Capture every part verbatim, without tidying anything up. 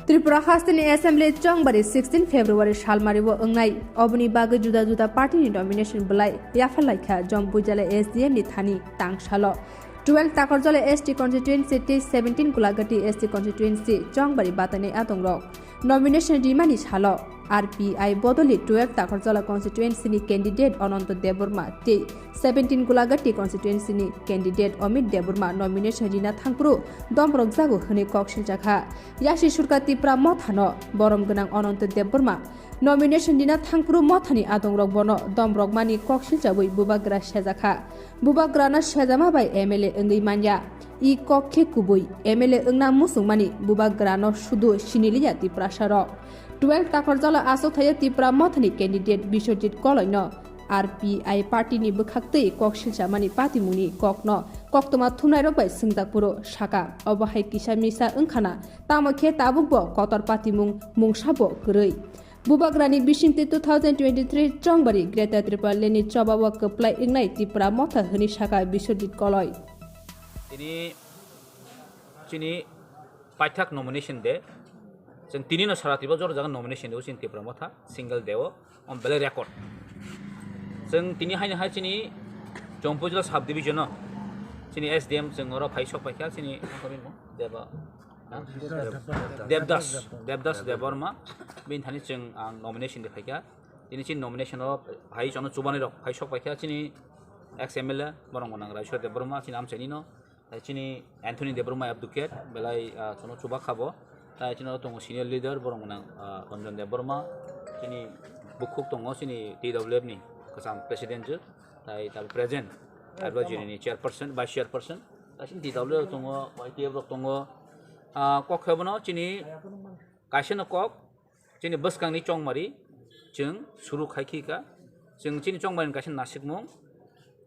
Tripura hasteni Assembly chongbari sixteen February salmario wngnai. Oboni bagwi juda juda party ni nomination belai yapharlaikha Jompuijala S D M ni thani tangsalo. Twelve Takarjala S T constituency tei seventeen Gulagati S T constituency chongbari batanai adongrok nomination rimani salo R P I bodoli twelve Takarjala constituency ni candidate Ananto Debbarma tei seventeen Gulagati constituency ni candidate Amit Debbarma nomination rina thangphuru domrok jago hwnwi kok siljakha. Yasi Surka Tipra Mothano borom gwnang Ananto Debbarma nomination dina thangphuru mothani adongrok bono domrokmani kok silchawi bubagra sejakha. Bubagrano sejama bai M L A wngwi manya. I kok khe kubui, M L A wngna muchungmani bubagrano sudu siniliya Tiprasarok. Twelve Takarjala achukthaya Tipra Mothani candidate Biswajit Koloino R P I party ni bwkhaktwi kok silchamani patimungni kokno koktwma thumnairok bai swngjak phuru saka, obo hai kisa misa wngkhana, tamo khe tabukbo kotor patimung mungsa bo kwrwi. Bubagrani bisingtwi two thousand twenty-three chongbari Greater Tipraland ni chobao kwplai wngnai Tipra Motha hwnwi saka Biswajit Koloi. Tini chini paithak nomination day. Chwng tini no sara Tripura jora jaga nomination day, chini Tipra Motha single day o, on belai record. Chwng tini haino hai chini Jompuijala sub division o chini S D M chwng oro phai sok paikha chini, ang kami mo, Deba, ha? Devdas, Devdas Debbarma, bini thani chwng ang nomination de phaikha. Tini chini nomination o hai jono chubani rok phai sok paikha chini ex M L A borok gwnang Raiswar Debbarma chini amchaini no. Tai chini Anthony Debbarma advocate belai, ah, chono chubak kha bo. Tai chini oro tongo senior leader borok gwnang, ah, Ranjan Debbarma, chini bukhuk tongo chini T W F ni kwcham president je, tai tabuk present advisory ni chairperson, vice chairperson. Tai chini T W F tongo, Y T F rok tongo. Ah, kok khe bono chini kaisa no kok, chini bwskangni chongmari chwng suru khai khi kha. Chwng chini chongmari kaisa nasikmung.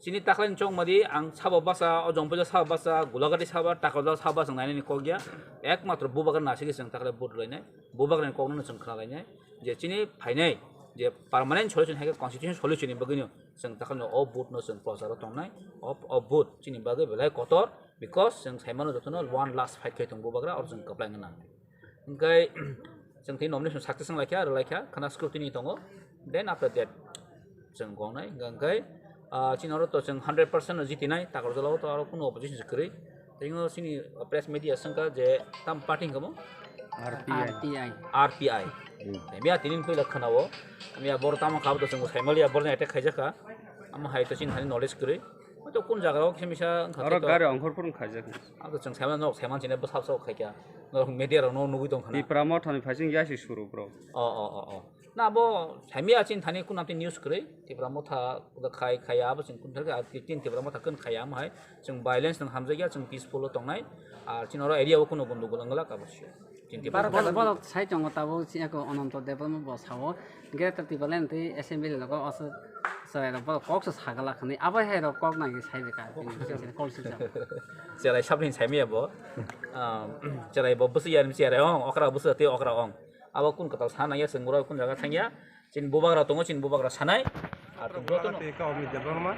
Chini taklaini chongmari ang sabo basa, o Jompuijala sabo basa, Gulagati sabo, Takarjala sabo basa nainani kok ya. Ekmatro bubagra nasikhe chwng taklai vote rwlainai. Bubagrani kokno chwng khna lainai. Je chini phainai, je permanent solution hai khe constitution solution ni bagwino chwng taklaino o vote no chwng procharo tongnai. O, o vote chini bagwi belai kotor, because chwng saimano jotono one last fight khai tong bubagra, oro chwng kwplai wngna nang. Hwnkhe chwng tini nomination success wng laikha, rw laikha, khana scrutiny tongo. Then after that chwng gongnai, hwnkhe, ah, chini oro to chwng hundred percent no jitinai, Takarjala o to aro kunu opposition se kwrwi. Tei o chini press media swngkha je tam party hwnkhe mo? R P I. R P I. Hmm. Miya tini puila khana o, miya boro tamo kha bo to chwng saimaliya, boro attack khaijakha. Amo hai to chini thani knowledge kwrwi. Hwnkhe kun jaga o khe misa wngkha oro to. Gari ongkhor phuru khaijak. Ang to chwng saiman nok saiman chini bwsa bwsa khaikha. Norok media rok no nugwi tong khana. Tipra Motha ni phaising yasi suru bro. O, o, o, o. Na bo saimya chini thani kun amtwi news kwrwi. Tipra Motha khai khaya abo chwng kun thangkhe, ah, tin Tipra Motha kun khaya amo hai. Chwng violence nang hamjakya, chwng peaceful o tongnai. Ar chini oro area o kuno gundugul wngla ka bo sio. Chini Tipra Motha. Borok, borok sai tongo tabuk chini ako Ananto Debbarma bo sao. Greater Tipraland tei assembly logo oso chwrai rok bo kok se sagala khani abo hai rok kok nai sai de ka tini kok se sa. Chwrai sabni saimaya bo. Ah, chwrai bo bwswi ya ni chwrai ong, okra bwswi tei okra ong. Abo kun kwtal sa nang ya chwng bwrwi kun jaga thang ya. Chini bubagra tongo, chini bubagra sanai. Ar tong joto no. Tei ka Amit Debbarma.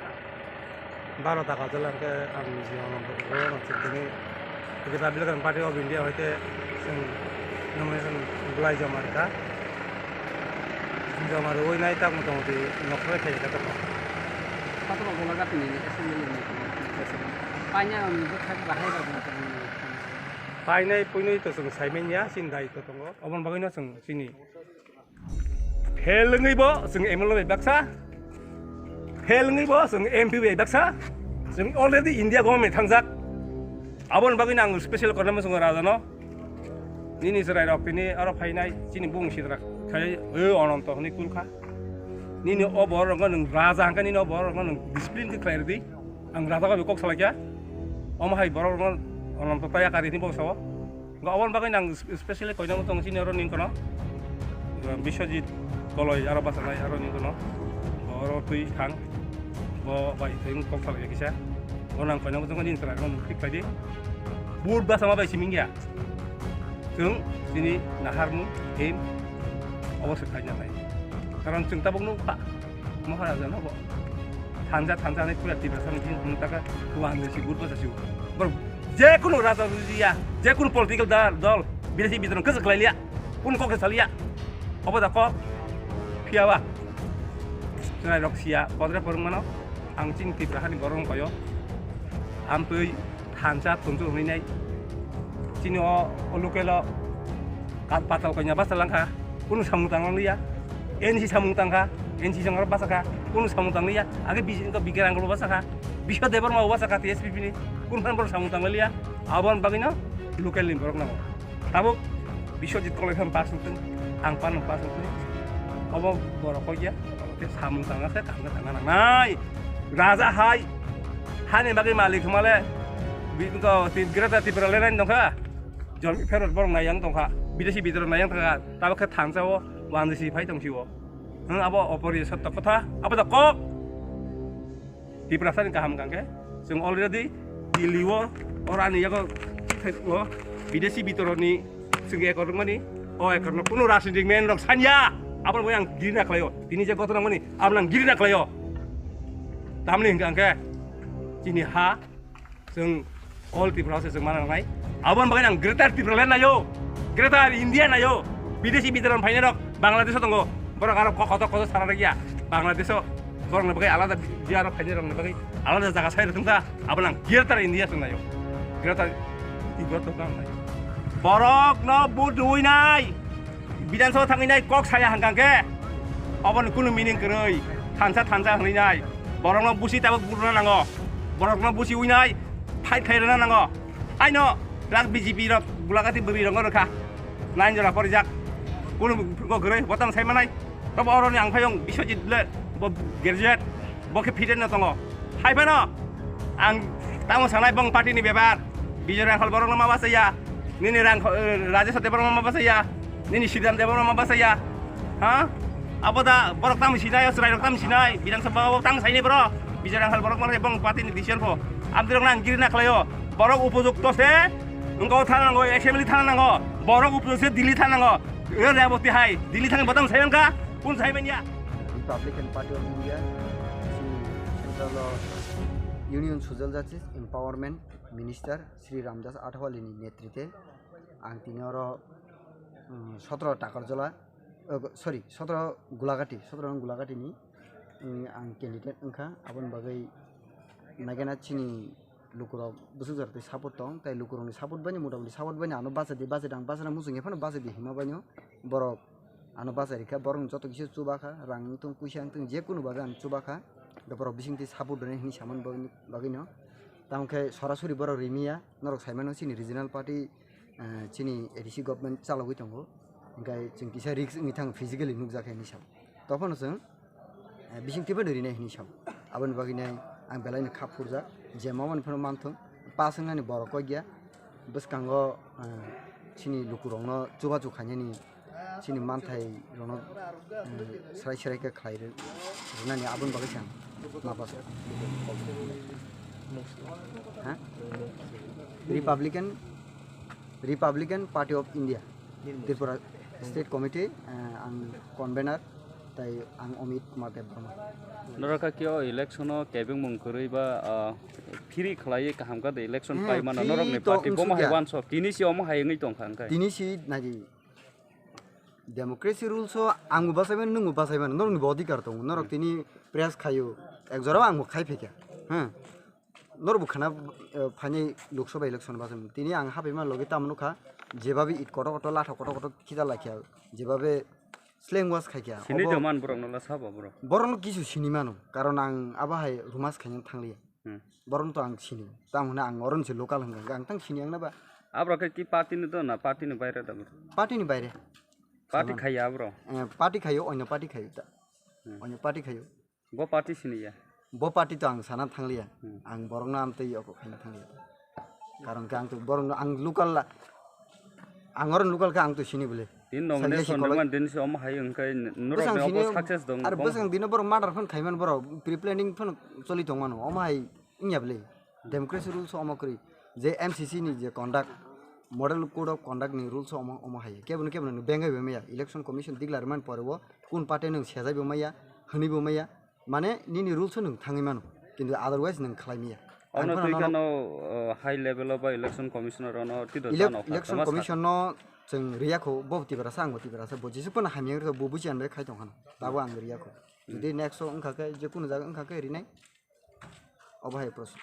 Baro taka jala ke ang niji ono bwrwi no chwng tini. Republican Party of India hoite chwng nomination belai joma rwkha. Joma rwui nai tak motamoti nokholai khaijak kha tamo. Kotorma Gulagati ni assembly ni president. Paina ni bwkhak bahai rok ni tongmani. Painai puinui to chwng saimanya chini daitw tongo. Oboni bagwino chwng chini fail wngwi bo chwng M L A bai baksa, fail wngwi bo chwng M P bai baksa, chwng already India government thangjak. Aboni bagwino ang special kornai muchungo rajano. Nini chwrai rok tini aro phainai chini bung sidra khai, o Ananto hwnwi kulkha. Nini o borok rokno nwng raja hwnkha, nini o borok rokno nwng discipline khe khlai rwdi. Ang raja bai kok salaikha. Omo hai borok rokno Ananto taya kari hwnwi bok sao. Nga oboni bagwi nang specially koinang tong chini oro ning kono. Biswajit Koloi aro bachanai aro ning kono. Oro twi thang. Bo bai twi kok salai kisa. Bo nang koinang tong chini chwrai no thik khlai di. Bud bachama bai siming ya. Chwng chini naharmung aim obo se khaina nai. Karon chwng tabuk nukha. Maharaja no bo. Thanja thanja ni pura Tiprasa ni jin taka tuan de si bud bachasi. Bor je kunu raja rujiya, je kunu political dal, dol. Bidesi bidron kesa khlai liya. Kun kok kesa liya. Obo da kok. Phiya ba. Chwnai rok siya. Kodre porong mano. Ang chini Tripura hani borong koyo. Amtwi thansa thunsu hwnwi nai. Chini o, o local o kat patal konya basa langkha. Kunu samung tang liya. N C samung tangkha. N C jong basa kha. Kunu samung tang liya. Age bisi ko bikar angkolo basa kha. Biswa Debbarma basa kha T S P P ni. Kun phan bor samung tang liya. Abon bagino local ni borok nango. Tabuk Biswajit Koloi phan pass wngtong, ang phan pass wngtong. Obo borok kok ya, tei samung tangna se tangna tangna nangnai. Raja hai, hani bagwi malik hwnmale, bi-, ko, ti-, Greater Tipraland nai tongkha. Jon pherot borok naiyang tongkha, bidesi bidrok naiyang tongkha. Tabuk khe thansa o, wandisi phai tongsi o. Hwn abo oporiyo sotto kotha, abo da kok. Tiprasani kaham kangkhe, chwng already Delhi o, oro ani yago, o bidesi bitoroni chwng ekor rwmani, o ekorno kunu rajnitik man rok sanya, abono bai ang girina khlaio, tini je goto nangmani, abono ang girina khlaio. Tamni hwnkha hwnkhe, chini ha, chwng All Tripura se chwng mana nangnai. Aboni bagwi ang Greater Tipraland naio, Greater India naio. Bidesi bitoroni phainai rok Bangladesh o tongo. Borok aro kok kotor kotor sana rwgya. Bangladesh o borokni bagwi alada biya rok phainai rokni bagwi alada jaga sai rwthwng ta. Abono ang Greater India chwng naio. Greater Tibet o tong nai. Borok no vote rwui nai. Bidhan Sabha thangwi nai kok saya hwnkha khe, oboni kunu meaning kwrwi, thansa thansa hwnwi nai, borokno busi tabuk buruna nango, borokno busi ui nai, fight khai rwna nango. Aino rak B J P rok gulagati bwrwi rokno rwkha, nine jora porijak, kunu go kwrwi, botang sai manai, tobo oroni ang phayung Biswajit le, bo graduate, bo khe fitted no tongo. Hai phano ang tamo sanai bong party ni bebar. Bijoy Rangkhal borok no ma bachaya. Nini Rangkho-, eh, Rajesh Debbarma ma bachaya. Nini Sridhar Debbarma ma bachaya. Ha? Abo da borok tamo sinai, chwrai rok tamo sinai. Bidhan Sabha o tamo saini borok. Bijoy Rangkhal borok ma bong party ni decision pho. Amtwi rok nang giri na khlaio. Borok upojukto se wngkha thana nango, assembly thana nango. Borok upojukto se Delhi thana nango. E Reboti hai, Delhi thangwi botang sai wngkha, kun sai manya? Republican Party of India, chini central o Union Social Justice Empowerment Minister Shri Ramdas Athawale ni netrite ang tini oro, um, sotro Takarjala, uh, sorry, sotro Gulagati, sotro nong Gulagati ni, um, ang candidate wngkha, aboni bagwi naikena chini lukurok bwswk jora twi support tong, tei lukurokni support baino, motamoti support baino ano bachadi, bachadi, ang bachana muchungya phano bachadi hima baino borok ano bachai rikha, borokni joto kisa chuba kha, rang wngtong, puisa wngtong, je kunu babe ano chuba kha, tei borok bisingtwi support rwnai hinwi samani bagwi, bagwino. Tamo khe sorasori borok rimiya, norok saimano chini regional party, eh, chini A D C government chalogwi tongo, hwnkhe chwng kisa risk wngwi thang physically nukjakha hinwi sao. Tophano chwng, eh, bising twiphano rinai hinwi sao. Aboni bagwino ang belaino kha phurjak, je mamani phano manthung, pass wngnani borok kok ya, bwskango, eh, chini lukurokno chubachu khainani chini manthai rokno, eh, srai srai khe khlai rw-, rwnani aboni bagwi se ang ma pass. Ha? Republican, Republican Party of India, Tripura State Committee, eh, ang convener, tai ang Amit Kumar Debbarma. Norok khe o election o kebengmung kwrwi ba, ah, free khlaiwi kaham kha de election Hmm, pai mano free norokni to party, bomo hai wngsukya. Wansok, tini si omo hai wngwi tongkha hwnkhe. Tini si naidi democracy rules o ang bo bachai mano, nwng bo bachai mano, norokni bo odhikar tongo, norok tini press khaio, ek jora o ang bo khai phaikha. Hmm. Norok bo khana, eh, phainai Lok Sabha election bachai mano. Tini ang haphaima logi tamo nukha, jebabe it kotor kotor, latha kotor kotor khita laikha, jebabe slang wash khaikha. Sini Obo de man borok no la sabo borok. Borok no kisu sini mano, karon ang abo hai rumas khaina thangliya. Hmm. Borok no to ang sini, tamo hwnwi ang oro se local hwnkha, ang tang sini ang na ba. Aborok khe ki party ni do na party ni baire da borok? Party ni baire. Party Saman. Khaiya aborok? Eh, party khaio, onyo party khaio ta. Hmm. Onyo party khaio. Bo party siniya? Bo party to ang sana thangliya. Hmm. Ang borokno amtwi oko khaina thangliya. Karon khe ang to borokno ang local la-, ang oro local khe ang to sini bole. Tin Sanya nomination si kolai. Rwman din se omo hai wngkhe n-, norok bwsang ni sini obo success dong ar kong. Bwsang dino borok murder phano khaiman borok pre-planning phano choli tongmano omo hai wngya bole. Democracy rules omo kwrwi je M C C ni je conduct, model code of conduct ni rules omo, omo hai kebono kebono bengaibo maya. Election commission declare man pore o kun party nwng sejaibo maya, hwnwibo maya. Mane nini rules o nwng thangwi mano, kintu otherwise nwng khlai maya. Ang Ono phano twi nono kheno, uh, high level o ba election commissioner ono twi do Elec-, jano kha, election tama sa-, commission no chwng riya kho, bo Tiprasa, ang bo Tiprasa, bo jesu phano hamya rw bo buji ang bai khai tong khano, tabo ang riya kho. Jodi next o wngkha khe, je kuno jaga wngkha khe rinai, obo hai prosto.